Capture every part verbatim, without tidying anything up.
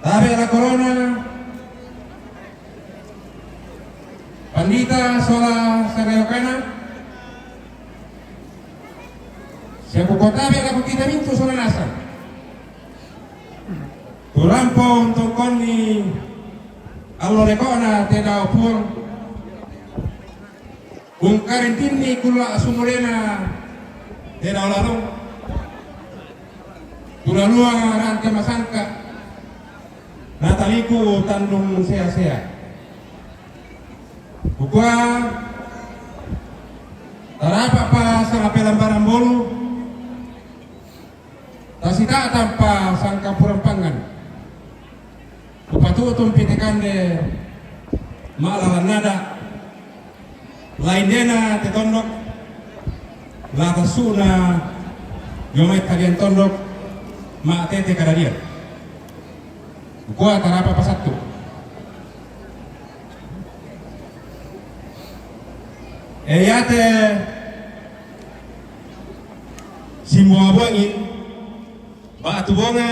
Tabe' la korona, pandita sola sariokana, siaku kotabe' la kukita mintu' sola nasang. Turampo untongkonni allo reko'na te dao Puang, ungkarintinni kulla' sumulena te dao lalong, tulaluang rante masangka, nataliku tandung sea-sea. Kukua, tarapa'pa sanga pelambarang bolu, tasita'tampa sangkampurang pangngan. Kupatu'tumpi te kande ma'lalan nada', la indena te tondok, la tassu'na dio mai kadian tondok, ma'tete kadadian. Kukua tarapa'pa sattu. E iate simboa buangin ba'tu bonga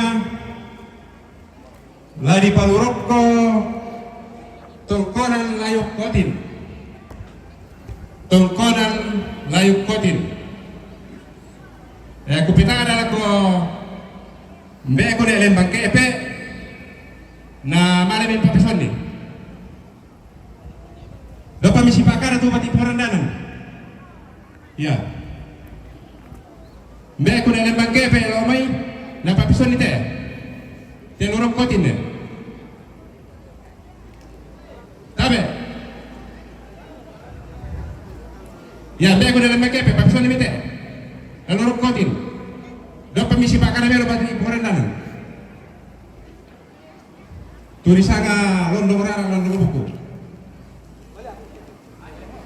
la dipalurokko tongkonan layuk kotin. Tongkonan layuk kotin. E, kupita'da lako mbe'ku ne lembang ke'pe', na male mempapesonni. Doppa misipakada tu bati' perandanan. Iya. Mbe'ku ne lembang ke'pe' lao mai, na papesonni te. Te lurung kotin ne. Tabe'. Iya, mbe'ku ne lembang ke'pe', papesonni mi te. Na lurung kotin. Doppa misipakada melo bati' perandanan. Tulisanga londong rara londong buku.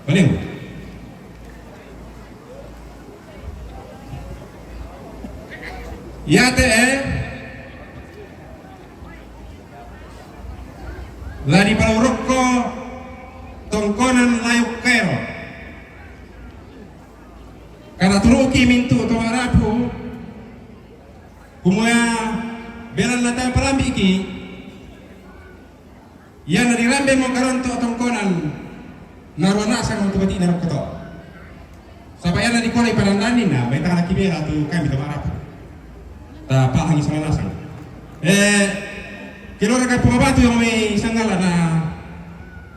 Paling. Iate e, la dipalurokko tongkonan layuk kaero. Kana turuki mintu' to ma'rapu, kumua belanna tae palambi'ki, iana dirambemo karonto tongkonan, narua nasang tu bati'na rokko to. Saba' iana dikolai padandanni na, bai tangalaki bela tu kami to ma'rapu. Tapahangi sola nasang. E, keluarga Pungabatu yang mai Sanggala na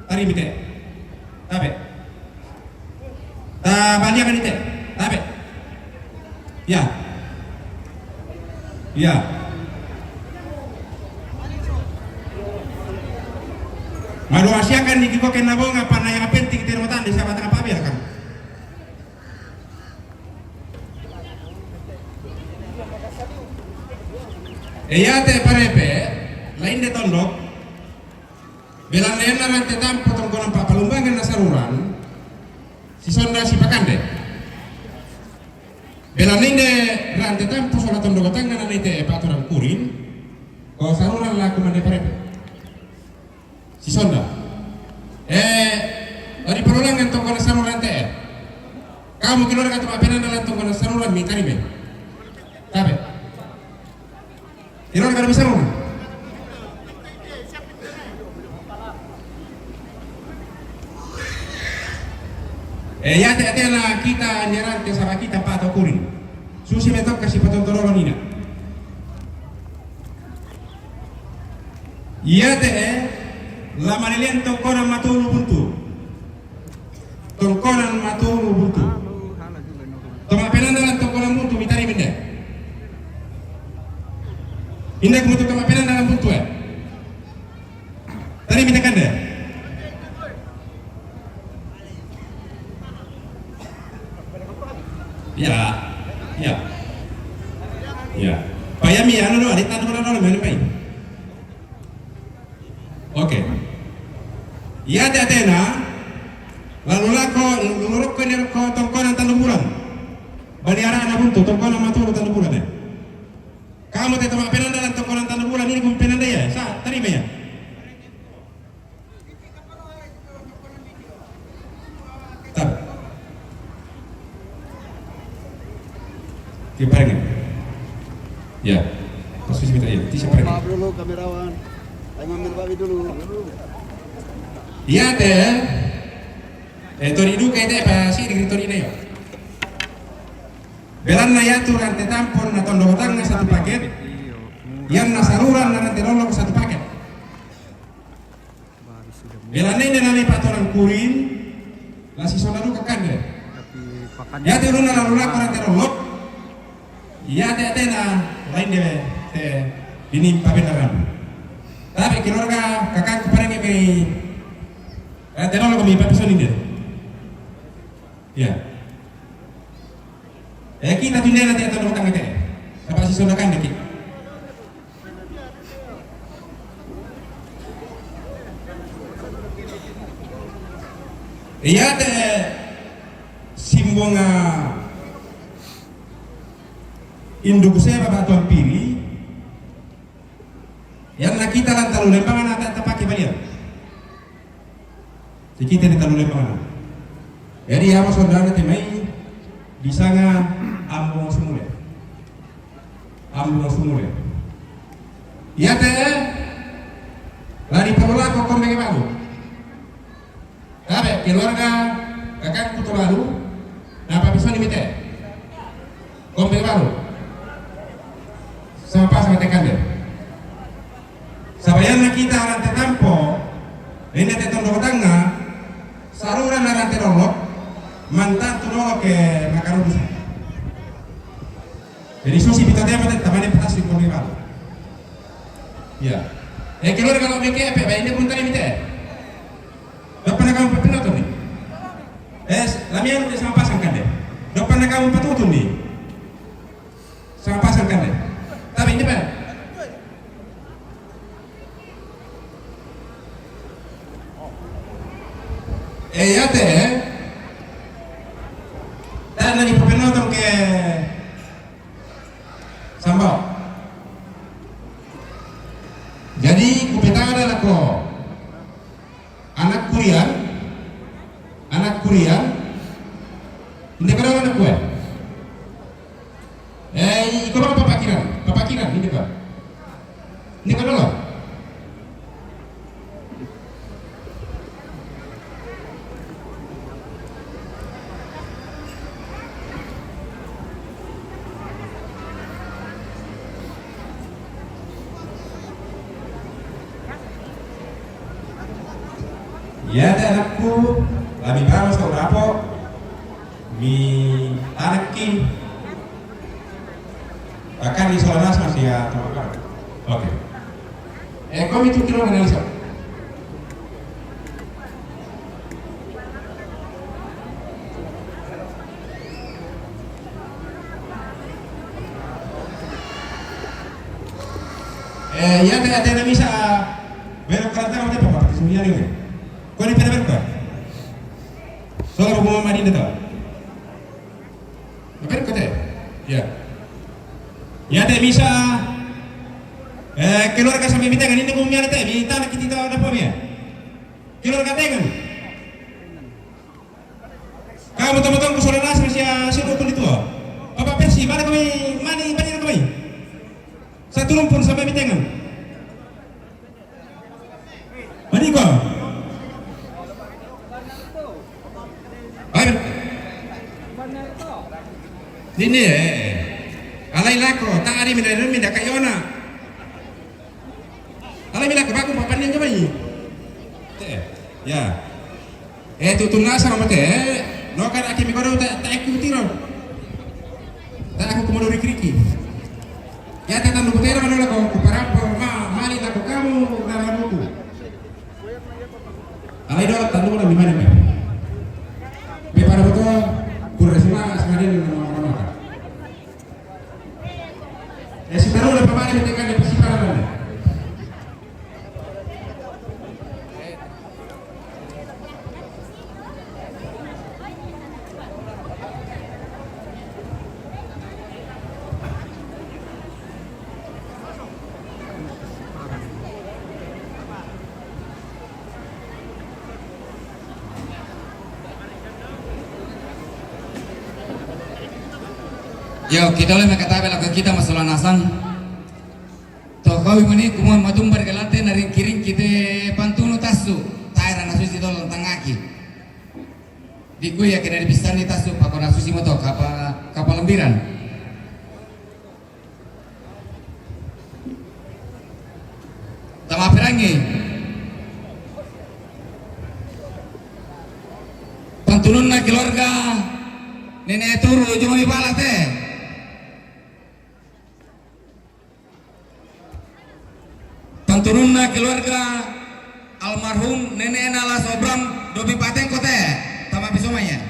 tarimi te. Tabe'. Tabaliangan ite. Tabe'. Ya. Ya. Maluasiakan ni kikoken na bonga, apa na yang penting te rumah tangga siapa tengah pamer kan. E iate parepe, lain de tondok. Belanna ianna rante tampo tongkonan pa'palumbangan na saruran, sisonda sipakande. Belanna inde rante tampo sola tondok tangnga na naite pa'torang kurin, ko saruran la kumande parepe. Sisonda. E, la dipalolangan tongkonan saruran te e. Kamu keluarga tu ma'penanda lan tongkonan saruran mi tarime. Tabe'. Iro kada bisa mo. E, iate atena kita nierante saba' kita pa'to kurin. Susi metokka sipatontololo nina. Iate e, la malilian tongkonan matulu buntu. Tongkonan matulu buntu. Toma penanda lan tongkonan buntu mitari minde. Inda kumutu toma penanda lan buntu e. Tari minde kande. Ya, ya, ya. Payami anu no, adi tanu no, no, no, no, no. Oke. Iate atena, lalu lako, lurukko ni rokko tongkonan tandung bulan. Bani arana buntu, tongkonan matulu tandung bulan e. Kamu te toma penanda lan tongkonan tandung bulan ini kum penanda ya, sa, tarima ya. Tar. Ki parengin. Ya. Posisi kita ya. Tisa parengin. Maaf dulu kamerawan. Iya te, eh, tori duka ite pa si di tori ne yo. Belanna yatu rante tampo na tondo tangnga satu paket, yang na saluran na rante lolo satu paket. Belanna ine nani patoran kurin, la sisona duka kande. Yate ulunna lalu lako rante lolo. Iya te atena lain de te dini pabenaran. Tapi keluarga kakakku pada nge mai rante lolo mi papisoni de. Iya. Eh, kita tu nena te atau tangga te. Sapa sisona kande ki. Iya te simbonga induku seba batu ampiri. Yang na kita lan talu lembang na ta tapake balian. Di kita ni talu lembang na. Jadi ama saudara te mai disanga ambo sumule. Ambo sumule. Iya te lani palulako kombe balu. Tabe keluarga kakakku to balu, na papisoni mi te. Kombe balu. Sama pasang te kande. Sabayanna kita rante tampo, nende te tondo tangnga, saluran na rante lolo, mantantu lolo ke makarusa. Jadi susi pita tema te tamane patasi kombe balu. Iya. Eh, keluarga lo meke pe, baik dia pun tadi mi te. Doppa na kamu papinoto ni. Eh, lamian udah sama pasang kande. Doppa na kamu patutu ni. Sama pasang kande. Tapi ini, Pak. Eh, iya te, eh. Tanna ni papinoto ke Sambao. Jadi kupetana lako anakku Rian, anakku Rian, inde ka dolo anakku e. Eh, iko dolo papakiran, papakiran, inde ka. Inde ka dolo. Iya te anakku, lami paro sa urapo, mi tanakki. Bahkan di Solana masih ya, oke. Eh, kau itu kira mana bisa? Eh, iya te, atena misa, ah, bero karanta mo te papa, pati sumia ni. Ko ni pera bero ka? Solo mo mama ni de to. Bero ka te? Iya. Iya te misa, eh, keluarga sampai mi tengan ini ko mi ana te, mi tana kiti to dapo mi. Keluarga tengan. Kamu tama-tama ku sora nasi sia sino kundi tua. Papa Persi, mana kami, mani, mani kami. Satu rumpun sampai mi tengan. Mani ko. Ayo. Ini, eh. Alai lako, tak ada mina, mina kayona. Alai mina ko baku papan yang coba ini. Eh, ya. Eh, tutun nasa mo te, eh, no kan aki mi kodo ta, ta aku tiro. Ta aku komodo riki-riki. Ya, ta tandu kutera manola ko, ku parapo, ma, mali lako kamu, na manuku. Alai do, tandu na mi mani me. Pe para boto, kurre sima, asmade na mama mama. Eh, si taruh na pamali, mi tengan na pasi para mama. Yo, kita le me katabe lako kita masalah nasan. To Bawi mani kumua matumbar galante na ringki-ringki te pantunu tassu, taera na susi tolo tangaki. Di kuya kena di pisani tassu, pakona susi moto kapa, kapa lambiran. Tama perangi. Pantununna keluarga Nene Turu, jumai balate. Panturunna keluarga almarhum nenena La Sobram, Dobi Patengko te, tama pisomaya.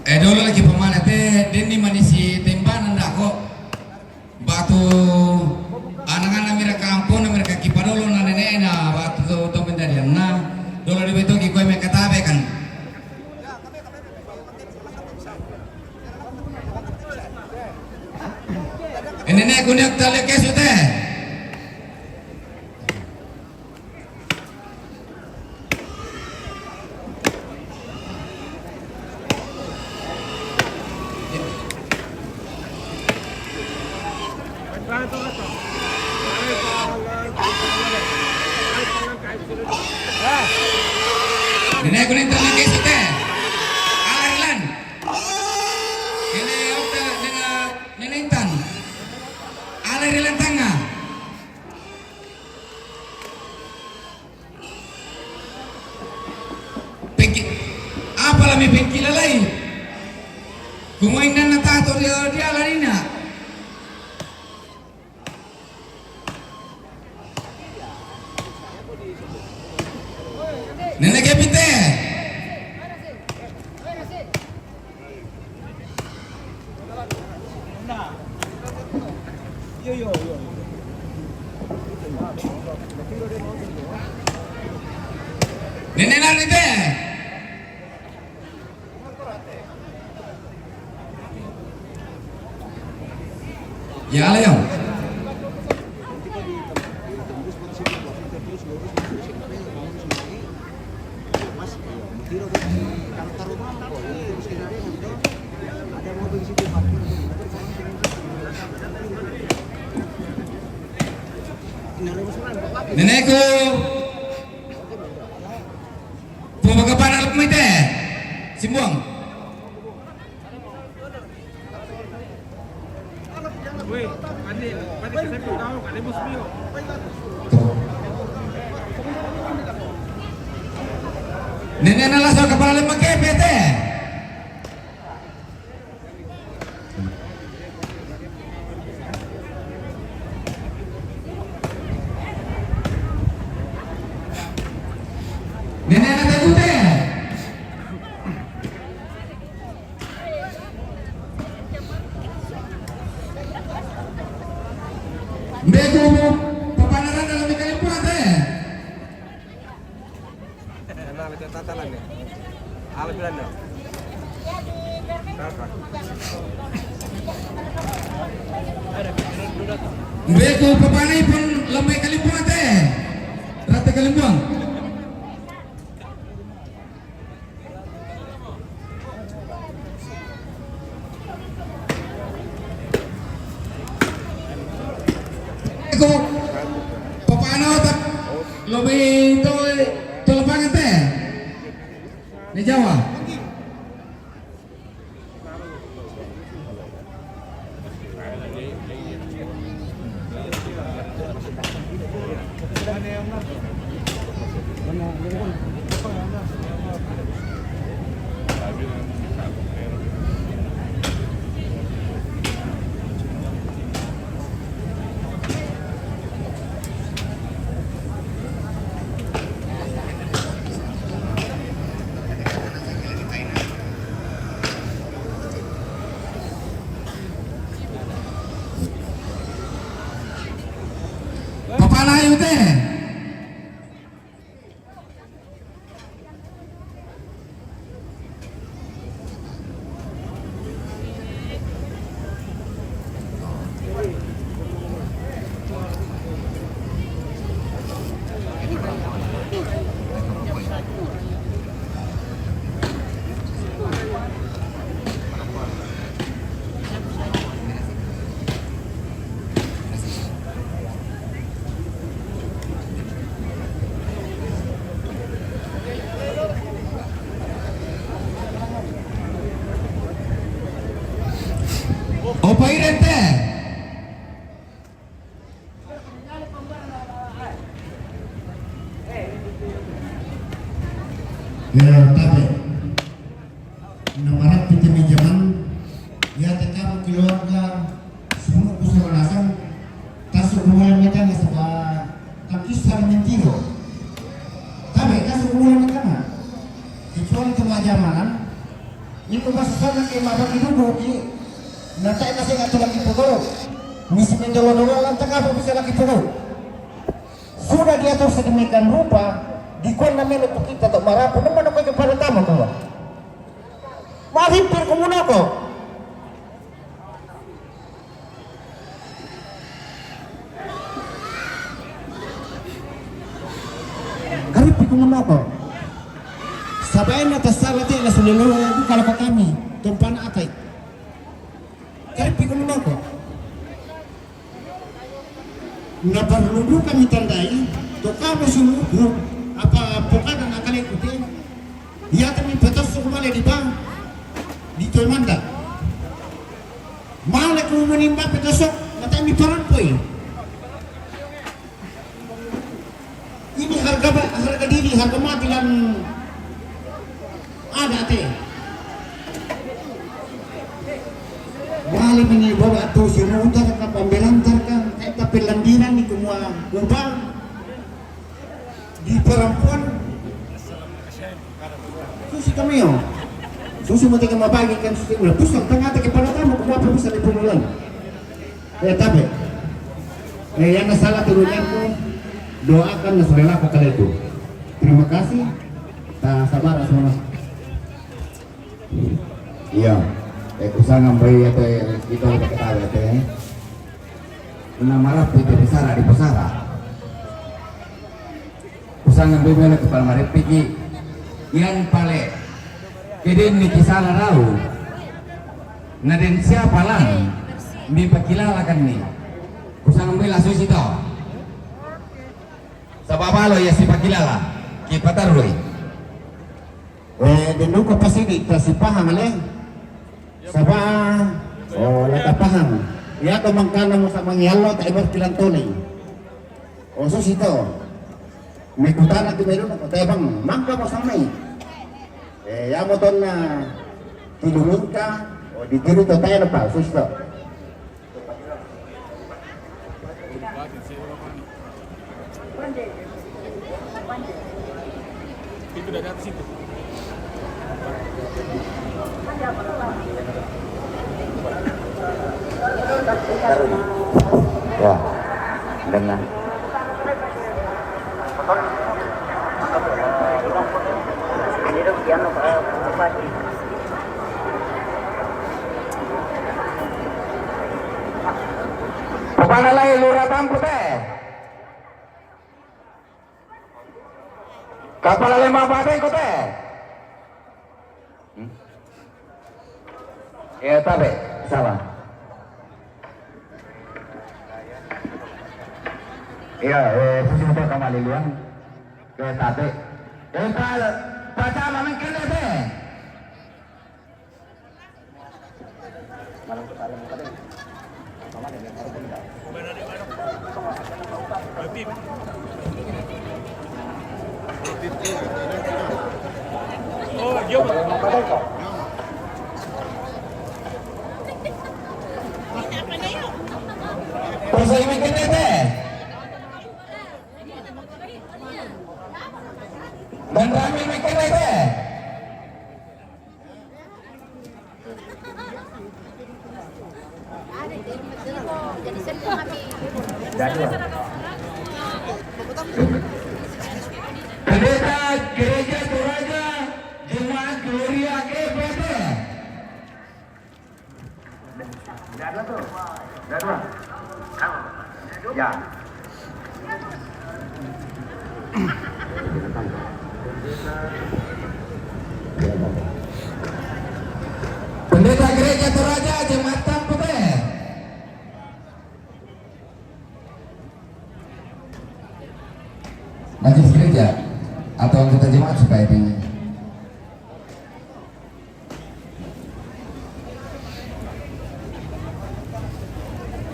E, dolo lagi pemana te, denni manisi tembanan dako. Batu anang-anang mira kampong, mira kaki padolo na nenena, batu to, to pendadianna. Dolo di beto ki koe me katabe kan. Ini ne kunyuk tali kesu te. Nene kuning tengah kesete. Ala rilan. Nene okta nene, nene intan. Ala rilan tengah. Pengki, apa lami pengki lalai? Kumoin nana tato dia, dia larina. Nene kepite. Nene narite. Ya, ayo. Neneku. Pumagapana lupmite. Simbuang. Nene na laso kapala lima K P T. Nene na tagute. Mbeku papanaran dalam ikan limpung ate. Kenal itu tatalan ya. Ala bilang ya. Mbeku papanaipun lemai kalimbuang te. Rata kalimbuang. Ko papano tak lobi to to lapangan te. Ni Jawa. Papana'i ute. Opa irente. Ya, tabe. Na marapit mi jaman, ya, te kamu keluarga, semua kusur nasang, tasu kumula mi tanga saba, takisar mentigo. Tabe, tasu kumula mi tanga. Kecuali tu majamanan, ini bahasa sana ke mabaki dugu, ki, na ta'i na senga tu laki pogoro. Misi mendolo-dolo lan takapo bisa laki pogoro. Sudah diatur sedemikian rupa, di kuan na melo tu kita tu marapu, na mano ko ke pada tama ko. Maripir ko munoko. Karipir ko munoko. Sabaena tasala te na sulelo buka lako kami, tompana akai. Karipir ko munoko. Na parlu duka mi tandai, to kamo suluku, apa pokada na kale kute, ia te mi petoso kumale di ba, di toimanda. Male ku menimba petoso, na te mi parampoi. Ini harga ba-, harga diri, harga mati lan ada te. Wale mini bawa tu si mutar ka pambelantar ka, kaita pelandiran ni kumua kuba di perempuan. Susi kami yo. Susi mau tiga mabagi kan susi udah pusat tengah te kepala kamu, kenapa bisa di pemuluan? Eh, tabe. Eh, yang na sala turunanku, doakan na sulelako kale tu. Terima kasih. Ta sabar semua. Iya. Eh, kusanga mbai ya te, kita udah ketawa ya te. Na marapit te pusara di pusara. Kusanga mbai mele kepala marepiki. Ian pale. Keden ni kisala rau. Na den siapa lang. Mbi pakilala kan ni. Kusanga mbai la susi to. Sababalo ya si pakilala. Ki patarui. Eh, den duka pasidi, ta si paham ale. Saba, oh, la ta paham. Ya to mangkana mo sa mangialo, ta ibar kilantoni. O, susi to. Me kutana tu meru na kota bang, mangka mo samai. Eh, ya mo tonna tilurunta, o ditiru to tayo na pa, susi to. Itu dari atas itu. Ya, dengan. Kepala lai lurah tampu te. Kapala lema bate ko te. Hmm? Ya, tabe, salah. Iya, eh, susi muka kamali luang. Ke tate. Eh, pa, paca mamin kene te. Pasai makin tete. Dan rame makin tete. Pendeta Gereja Toraja Jemaat Gloria K P T. Nggak ada tuh. Nggak ada. Ya. Pendeta Gereja Toraja, jemaat Tampete. Majelis gereja atau anggota jemaat supaya di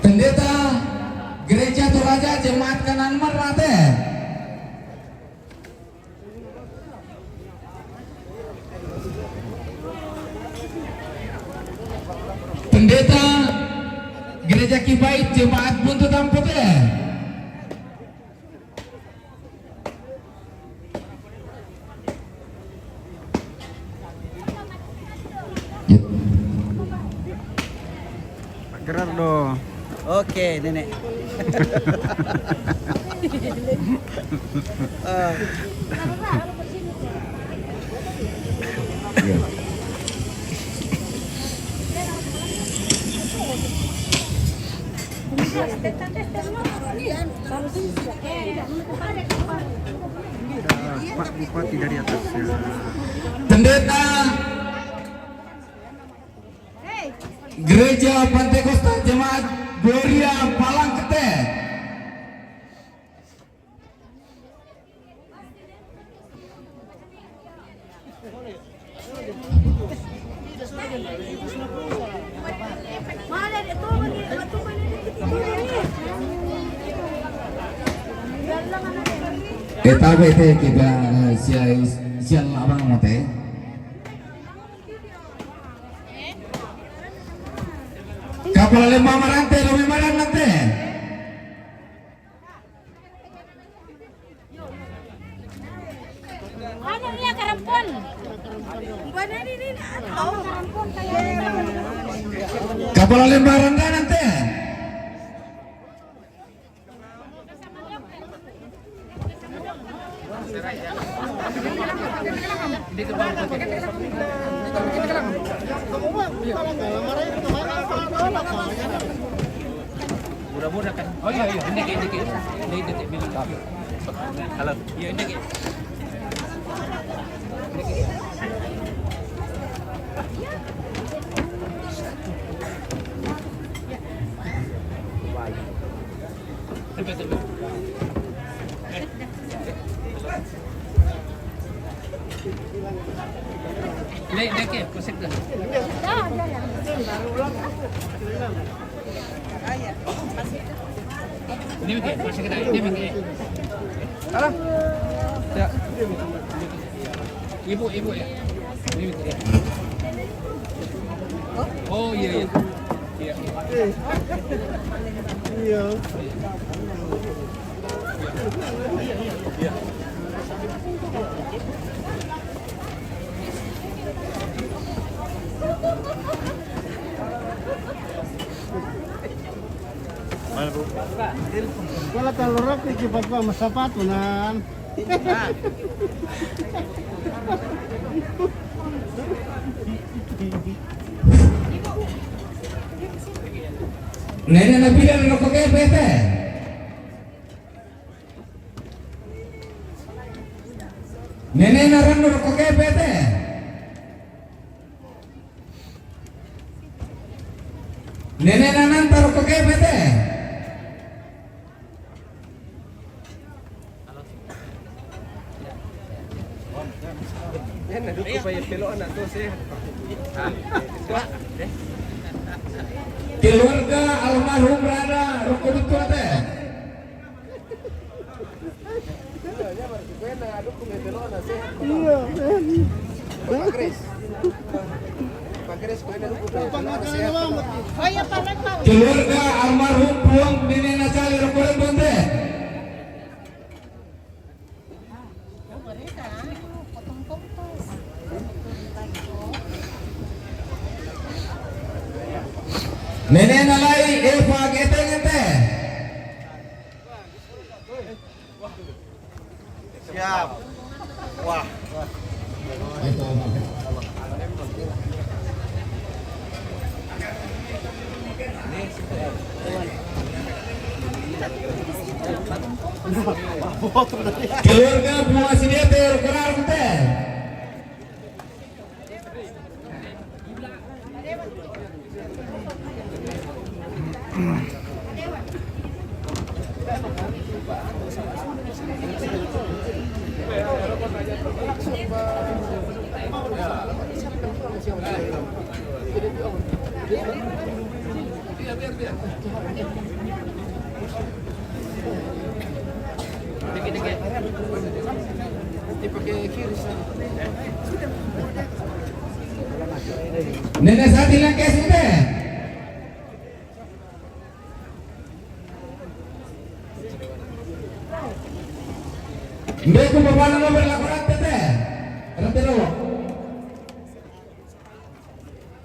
Pendeta Gereja Toraja jemaat kanan merate. Pendeta Gereja Kibait jemaat buntu tampete. Gerar do. Oke, Nenek. Eh, Pak Bupati dari atas, ya. Pendeta Gereja Pantai Kosta Jemaat Gloria Palangkete. Eta bete kita, eh, sia, sia labang mate. Kapala lembah marante, domi marante. Anu, iya, karempon. Kapala lembah randa nanti. Mudah-mudahan kan. Oh iya, iya, ini dikit, dikit. Ini dikit, bilang. Halo. Iya, ini dikit. Ini, ini ke, pusing dah. Ini ke, pusing dah. Ini ke. Salah. Ya. Ibu, ibu ya. Ini ke. Oh iya, iya. Iya. Iya. Mana, Bu? Kalau telur aku cepat, Pak, sama sepatu, nan. Nene na bilang rokok K P T. Nene na ranu rokok K P T. Nene na nanta rokok K P T. Keluarga almarhum Rana, roko betul teh. Iya. Keluarga almarhum Puang Nene Natali, roko betul teh. Nene Nalai Eva Geteng teh. Siap. Wah. Keluarga Bunga Sidete, roko teh. Nene Sati Langkes teh. Mbeku babana lo berlaku rante teh. Rante lo.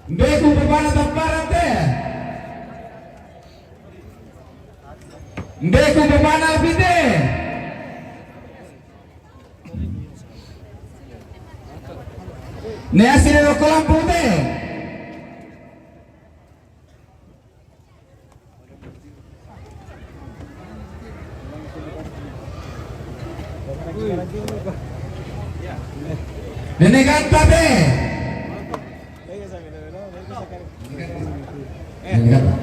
Mbeku babana tampara teh. Mbeku babana pite. Ne asli lo kolam pute. Nene ganta teh. Nene ganta.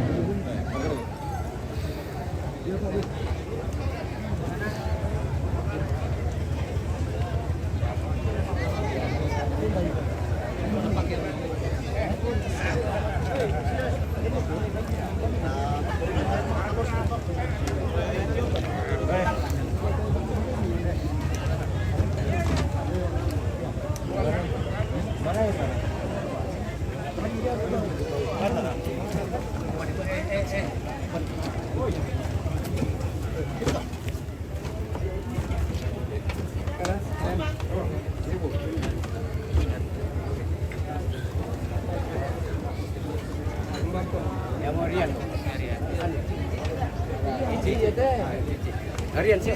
Harian sih.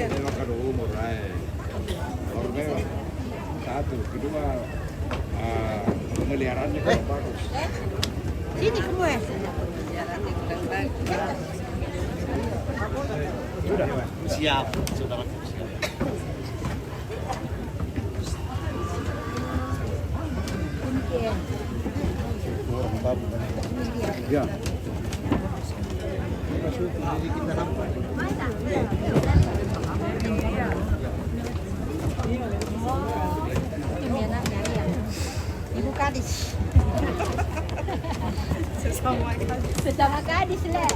Satu, kedua, ah, pemeliharaannya kurang bagus. Sini semua. Sudah. Siap, saudara. Ya. Ibu Kadis. Sesama Kadis. Sesama Kadis lah.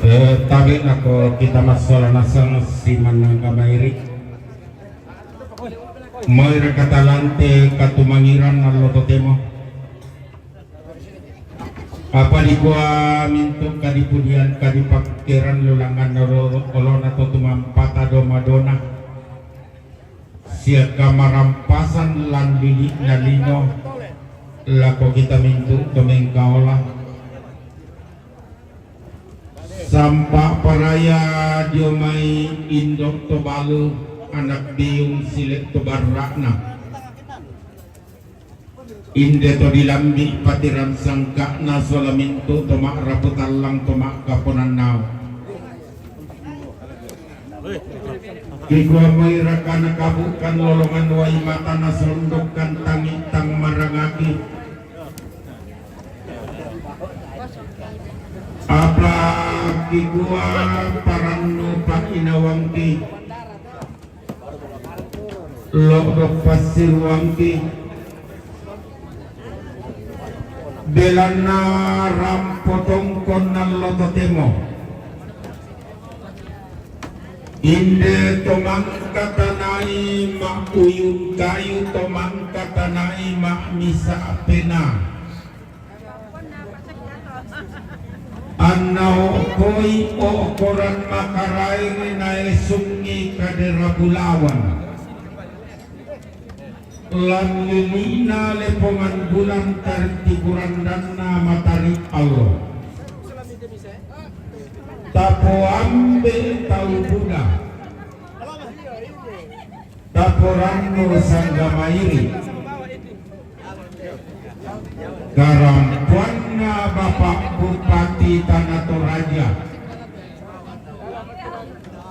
Eh, tabe nako kita masalah nasang si manang kamairi. Moi ra katalante katumangiran allo totemo. Apa dikua mintu kadipudian kadipakkeran lulangan olo-, olona to tumampata do madona. Sia kamarampasan lan lilikna lino lako kita mintu to mengkaola. Sampa paraya dio mai indo to balu anak biung silek to barra'na. Inde to dilambi' patiran sangka'na sola mintu' to ma'rapu tallang to ma'kaponannau. Kikua moi raka nakabu'kan lolongan wai mata nasondokkan tangi' tang marangaki. Apa kikua parannu pa'inawangki, lo'do' passiruangki, belanna rampo tongkon nallo totemo. Inde to mangkatanai ma'uyun kayu, to mangkatanai ma'misa' pena. Anna o'koi o'koran makaraeng naesungngi kadera bulawan. Lan lili'na lepongan bulan tartibu randanna matari allo. Tapoambe' tau buda. Taporannu sangga mairi'. Karampoanna Bapak Bupati Tana Toraja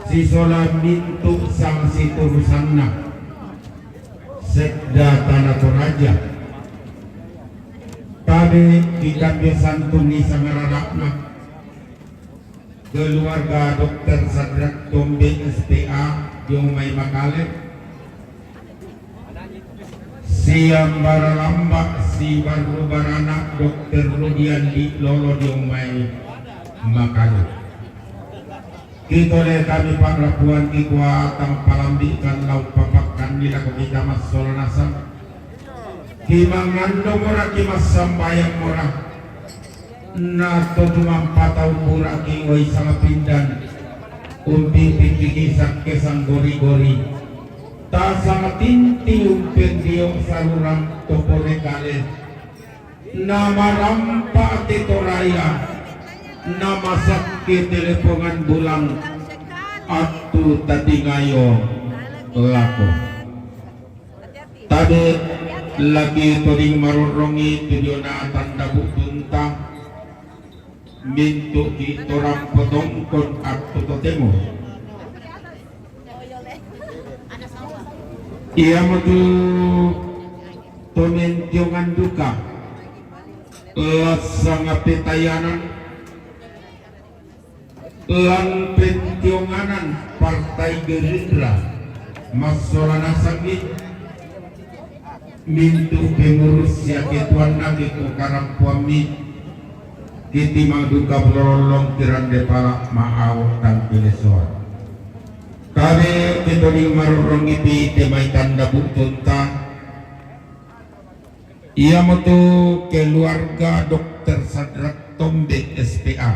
sisola mintu' sangsiturusanna sedda Tana Toraja. Tabe' kitambe santunni sangarara'na keluarga Dokter Sadrak Tombe S P A diong mai Makale, siambara lamba' sibarru barana Dokter Rudi Andi Lolo diong mai Makale. Kitole kami pa'rapuan kikua tang palambi'kan lao papakkanni lako kita massola nasang. Kimanganno mora kimassambayang mora. Na to tumampa tau muraki wai sala pindan. Umpi piki sakke sanggori-gori. Tasang tinti umpen dio sarurang to pole kale. Namarampa te Toraya, namasakke te lepongan bulang, attu tatingayo lako. Tabe' laki toding marorrongi tu diona tanda bu'tunta, mintu'ki to rampo tongkon attu totemo. Iamotu to mentiongan duka, lassanga petayanan lan pentionganan Partai Gerindra, massola nasangngi mintu' pengurus sia ketuanna ke ko karampoammi, kitimang duka pulolollong kirande pala ma'ao tangkelesoan. Kade ketoding marorrongipi te mai tanda bu'tunta, iamotu keluarga Dokter Sadrak Tombe S P A.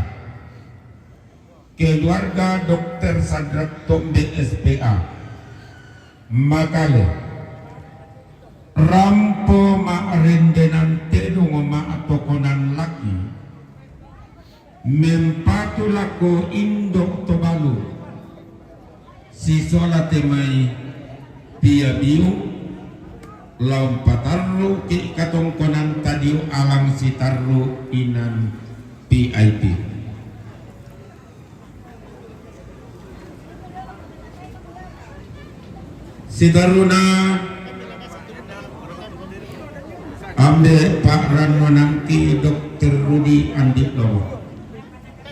Keluarga Dokter Sadrak Tombe S P A. Makale. Rampo ma'rendenan tedong ma'tokonan laki. Mempatu lako indo' to balu. Sisola te mai pia biu. Lao patarruki katongkonan tadio alang sitarru inan P I P. Sitaruna ambe' pa'rannonangki Dokter Rudi Andi Lolo.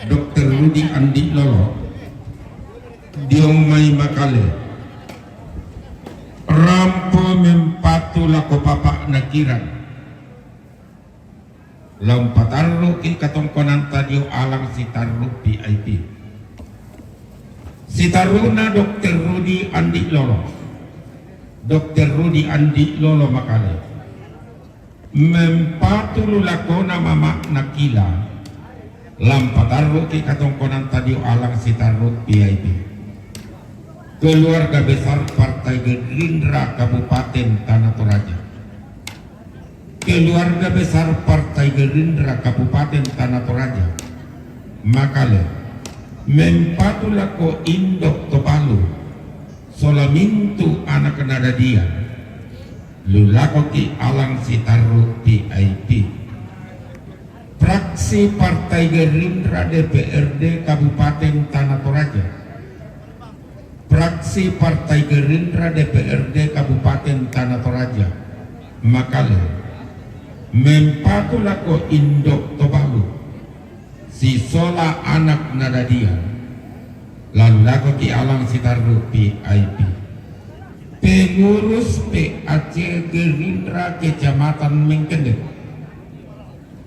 Dokter Rudi Andi Lolo. Diong mai Makale. Rampo mempatu lako papa'na kiran. Lao patarruki katongkonan tadio alang sitarru P I P. Sitaruna Dokter Rudi Andi Lolo. Dokter Rudi Andi Lolo Makale. Mempatulu lakona mama'na kila. Lao patarruki katongkonan tadio alang sitarru P I P. Keluarga besar Partai Gerindra Kabupaten Tana Toraja. Keluarga besar Partai Gerindra Kabupaten Tana Toraja. Makale. Mempatu lako indo' to balu. Sola mintu' anakna dadian. Lulakoki alang sitarru V I P. Fraksi Partai Gerindra D P R D Kabupaten Tanah Toraja. Fraksi Partai Gerindra D P R D Kabupaten Tanah Toraja, Makale, mempatu lako indo' to balu sisola anak nadadian, la lulakoki alang sitarru V I P. Pengurus P A C Gerindra Kecamatan Mengkendek.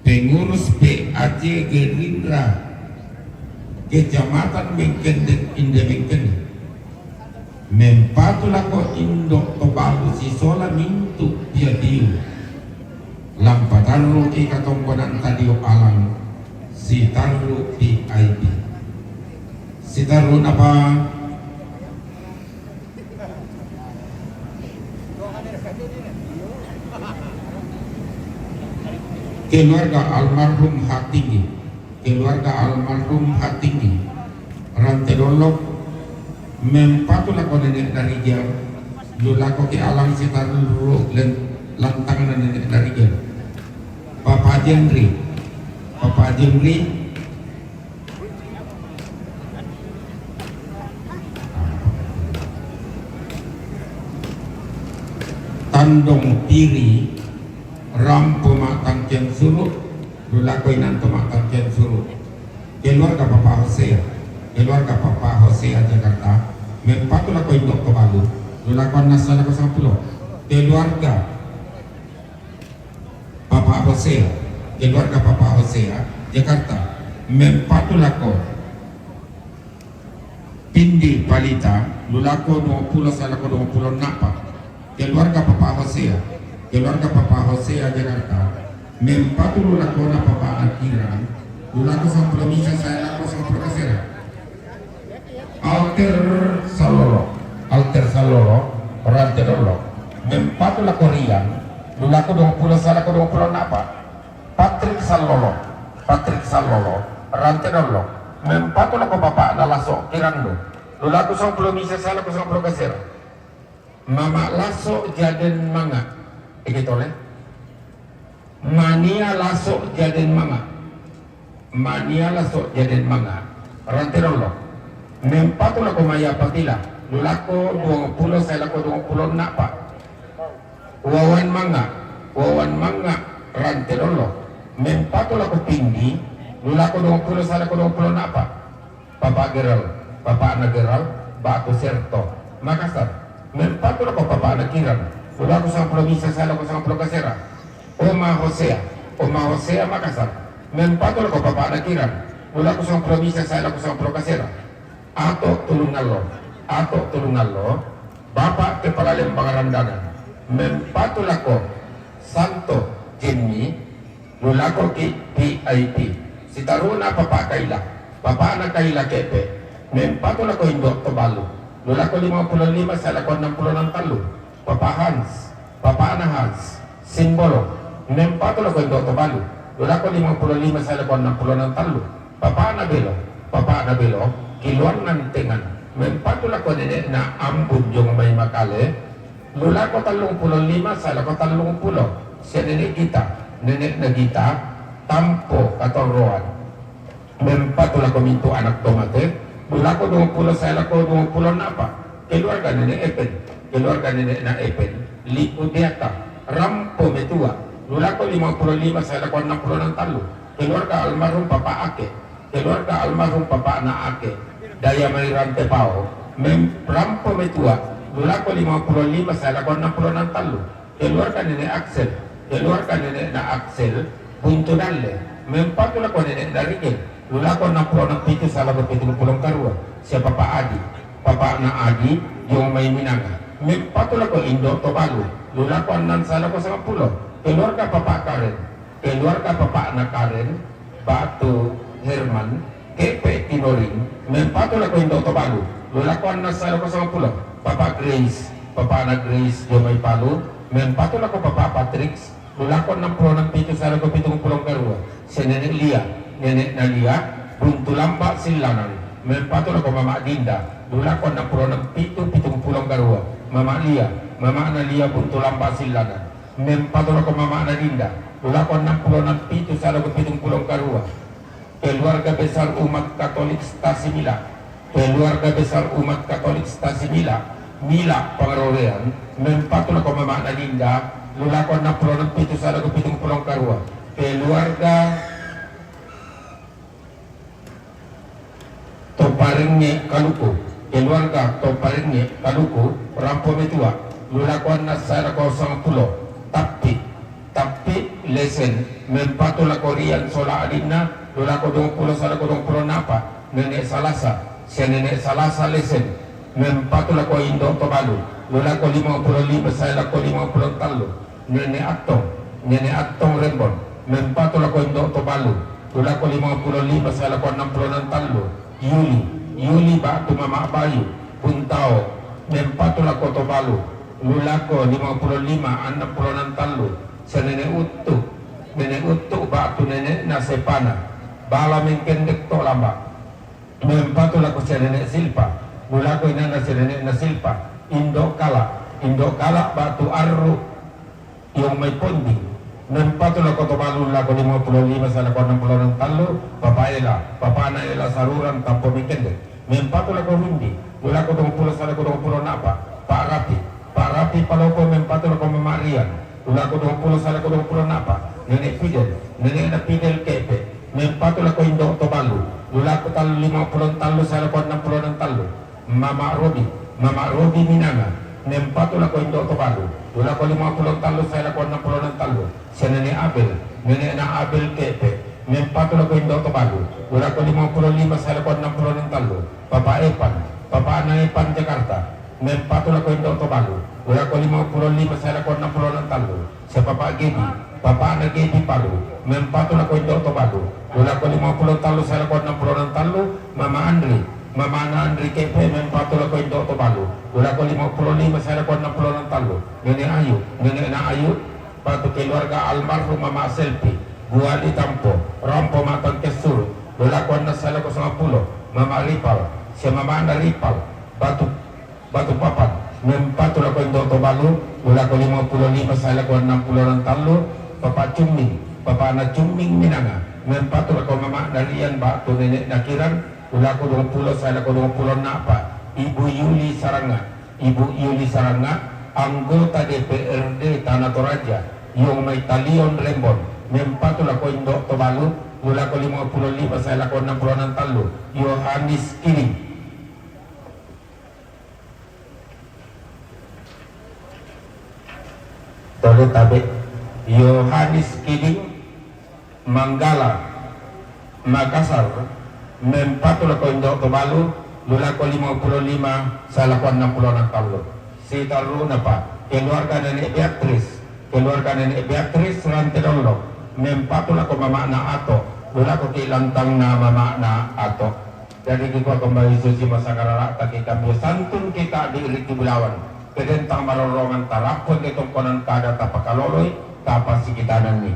Pengurus P A C Gerindra Kecamatan Mengkendek, Inde Mengkendek, mempatu lako indo' to balu sisola mintu' piatiu. La mpatarruki katongkonanta dio alang sitarru V I P. Sitarru'napa keluarga almarhum Hatinggi, keluarga almarhum Hatinggi, Rante Dollok, mempatu lako nene'na rijang, lulakoki alang sitarru len-, lantanganna nene'na rijang. Papa Jemri, Papa Jemri, Tandong Piri, rampo Ma'tangkiang Suru', lulako inanto Ma'tangkiang Suru'. Keluarga Papa Hosea, keluarga Papa Hosea Jakarta, mempatu lako indo' to balu, lulako annang sialako sangpulo. Keluarga Papa Hosea, keluarga Papa Hosea Jakarta, mempatu lako Pindi Palita, lulako duangpulo sialako duangpulo a'pa'. Keluarga Papa Hosea, keluarga Papa Hosea Jakarta, mempatu lulakona Papa Nakiran, lulako sangpulo misa sialako sangpulo kasera. Alter Sallolo, Alter Sallolo, Rante Dollok, mempatu lako Rian, lulako duangpulo sialako duangpulo a'pa'. Patrick Sallolo, Patrick Sallolo, Rante Dollok, mempatu lako Papa'na Lasso Kirandu, lulako sangpulo misa sialako sangpulo kasera. Mama Lasso Jaden Manga. Ege tole. Mania Lasso Jaden Manga. Mania Lasso Jaden Manga. Rante Dollok. Mempatu lako Maya Patila, lulako duangpulo sialako duangpulo a'pa'. Wawan Manga, Wawan Manga, Rante Dollok, mempatu lako Pindi, lulako duangpulo sialako duangpulo a'pa'. Papa Geral, Papa'na Geral, Batu Serto, Makassar, mempatu lako Papa'na Kiran, lulako sangpulo misa sialako sangpulo kasera. Oma Hosea, Oma Hosea Makassar, mempatu lako Papa'na Kiran, lulako sangpulo misa sialako sangpulo kasera. Ato Tulungallo, Ato Tulungallo, Bapak Kepala Lembang Randangan, mempatu lako Santo Jimmy, lulakoki V I P. Sitarru'na Papa Kaila, Papa'na Kaila Kepe, mempatu lako indo' to balu, lulako limangpulo lima sialako annangpulo tallu. Papa Hans, Papa'na Hans Simbolon, mempatu lako indo' to balu, lulako limangpulo lima sialako annangpulo tallu. Papa'na Belo, Papa'na Belo, Kiluangnang Tengan, mempatu lako nene'na Ambun jiong mai Makale, lulako tallungpulo lima sialako tallungpulo, sia nene' Gita, nene'na Gita, Tampo Katorroan. Mempatu lako mintu' anak to mate, lulako duangpulo sialako duangpulo a'pa'. Keluarga nene' Epen, keluarga nene'na Epen, Liku Deata, rampo metua, lulako limangpulo lima sialako annangpulo tallu. Keluarga almarhum Papa Ake, keluarga almarhum Papa'na Ake, Daya mai Rante Pao, mem-, rampo metua, lulako limangpulo lima sialako annangpulo tallu. Keluarga nene' Axel, keluarga nene'na Axel, Buntu Dalle, mempatu lako nene'na Rigel, lulako annangpulo pitu sialako pitungpulo karua, sia Papa Adi, Papa'na Adi, jiong mai Minanga, mempatu lako indo' to balu, lulako annang sialako sangpulo. Keluarga Papa Karen, keluarga Papa'na Karen, Batu Herman, Kepe Tinoring, mempatu lako indo' to balu, lulako annang sialako sangpulo. Papa Grace, Papa'na Grace jiong mai Palu, mempatu lako Papa Patrick, lulako annangpulo pitu sialako pitungpulo karua, sia nene' Lia, nene'na Lia, Buntu Lamba Sillanang, mempatu lako Mama Dinda, lulako annangpulo pitu pitungpulo karua, Mama Lia, Mama'na Lia Buntu Lamba Sillanan. Mempatu lako mama'na Dinda. Lulako ennang pulo ennang pitu sae lako pitung pulo karua. Keluarga besar umat Katolik Stasi Mila. Keluarga besar umat Katolik Stasi Mila. Mila Pangarorean. Mempatu lako mama'na Dinda. Lulako ennang pulo ennang pitu sae lako pitung pulo karua. Keluarga Toparengnge Kaluku. Keluarga Toparengnge Kaluku, Rampo Metua. Lulako ennang sae lako sangpulo. Tappi. Tappi Lesen. Mempatu lako Rian sola adinna. Lulako duappulo sae lako duappulo napa. Nenek Salasa. Sia Nenek Salasa Lesen. Mempatu lako Indo Tobalu. Lulako limappulo lima sae lako limappulo tallu. Nenek Attong, Nenek Attong Rembon, mempatu lako Indo Tobalu, lulako limappulo lima sae lako ennang pulo ennang tallu. Yuli, Yuli ba'tu Mama Bayu, Buntao, mempatu lako Tobalu, lulako limappulo lima ennang pulo ennang tallu. Sia Nenek Uttu, Nenek Uttu ba'tu nenekna Sepana, Bala Mengkendek to Lamba. Mempatu lako sia Nenek Silpa, lulako inanna sia Nenekna Silpa, Indo Kala, Indo Kala ba'tu Arru, Iong Mai Ponding. Mempatu lako Tobalu lako limappulo lima sae lako ennang pulo ennang tallu, Papa Ela, Papana Ela Saruran Tampo Mengkendek. Mempatu lako Rundi, lulako duappulo sae lako duappulo napa, Pak Rapi, Pak Rapi Palopo mempatu lako Mama Rian, lulako duappulo sae lako duappulo napa, Nenek Fidel, Nenekna Fidel Kepe, mempatu lako Indo Tobalu, lulako tallu limappulo tallu sae lako ennang pulo ennang tallu. Mama Robi, Mama Robi Minanga, mempatu lako Indo Tobalu, lulako limappulo tallu sae lako ennang pulo ennang tallu. Sia Nenek Abel, Nenekna Abel Kepe, mempatu lako Indo Tobalu, lulako limappulo lima sae lako ennang pulo ennang tallu. Papa Epan, Papana Epan Jakarta, mempatu lako Indo Tobalu, lulako limappulo lima sae lako ennang pulo ennang tallu. Sia Papa Gedi, Papana Gedi Palu, mempatu lako Indo Tobalu, lulako limappulo tallu sae lako ennang pulo ennang tallu. Mama Andri, Mamana Andri Kepe, mempatu lako Indo Tobalu, lulako limappulo lima sae lako ennang pulo ennang tallu. Nenek Ayu, Nenekna Ayu, ba'tu keluarga almarhum Mama Selpi, Guali Tampo, Rampo Matang Kessuru, lulako ennang sae lako sangpulo. Mama Ripal, sia Mamana Ripal, ba'tu Batu Papan, mempatu lako Indo Tobalu, lulako limappulo lima sae lako ennang pulo ennang tallu. Papa Cumming, Papana Cumming Minanga, mempatu lako Mamana Rian ba'tu Nenekna Kiran, lulako duappulo sae lako duappulo napa. Ibu Yuli Saranga, Ibu Yuli Saranga, anggota D P R D Tana Toraja, Iong Mai Talion Rembon, mempatu lako Indo Tobalu, lulako limappulo lima sae lako ennang pulo ennang tallu. Yohanis Kiring. Tole tabe. Yohanis Kiding, Manggala, Makassar, mempatu lako Indo Tobalu, lulako limappulo lima sae lako ennang pulo ennang tallu. Sitarru'na pa, keluarga Nenek Beatrice, keluarga Nenek Beatrice Rante Dollo, mempatu lako Mamana Ato, lulako ki lantangna Mamana Ato. Jadi kikua kembali susi masakarara taki kambio santun kita di Riki Bulawan. Kedentang marorrongan tarappoi ke tongkonan kada tapakaloloi, tapasikitananni.